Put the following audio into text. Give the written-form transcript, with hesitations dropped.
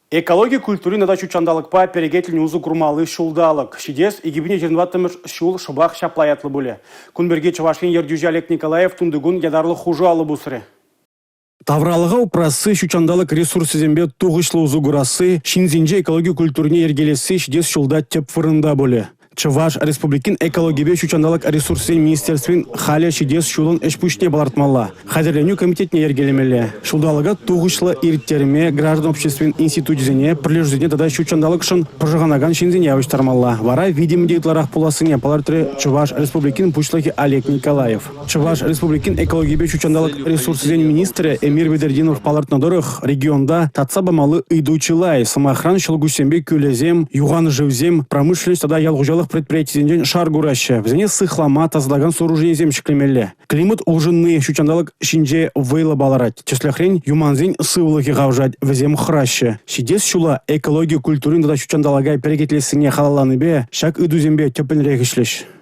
Экологи культурин тата ҫут ҫанталӑкпа перекетлӗн усӑ курмалли ҫулталӑк ҫитес 2024-мӗш ҫул шӑпах ҫапла ятлӑ пулӗ. Кун пирки Чӑваш Ен ертӳҫи Олег Николаев тунтикун ятарлӑ хушу алӑ пусрӗ. Тавралӑха упрасси, ҫут ҫанталӑк ресурсӗсемпе тухӑҫлӑ усӑ курасси, ҫынсенче экологи культурине йӗркелесси ҫитес ҫулта тӗп вырӑнта пулӗ. Чӑваш Республикин экологипе ҫут ҫанталӑк ресурссен министерствин халӗ ҫитес ҫулӑн ӗҫ-пуҫне палӑртмалла, хатӗрленӳ комитетне йӗркелемелле. Ҫулталӑка тухӑҫлӑ ирттерме граждан обществин институчӗсене, пӗрлешӳсене тата ҫут ҫанталӑкшӑн пӑшӑрханакан ҫынсене явӑҫтармалла. Вара витӗмӗ те ытларах пулассине палӑртрӗ Чӑваш Республикин Пуҫлӑхӗ Олег Николаев. Чӑваш Республикин экологипе ҫут ҫанталӑк ресурсӗсен министрӗ Эмир Бедертдинов палӑртнӑ тӑрӑх, регионта татса памалли ыйту чылай. Сӑмахран, ҫӑлкуҫсемпе кӳлӗсем, юхан шывсем, промышленность тата ял хуҫалӑх предприятийӗсенчен шар кураҫҫӗ. Вӗсене сыхлама, тасатакан сооруженисем ҫӗклемелле. Климат улшӑнни ҫут ҫанталӑк ҫинче вӑйлӑ палӑрать. Тӗслӗхрен, юмансен сывлӑхӗ хавшать, вӗсем хӑраҫҫӗ. Ҫитес ҫула экологи культурин тата ҫут ҫанталӑка перекетлессине халалланипе ҫак ыйтусемпе тӗплӗнрех ӗҫлӗҫ.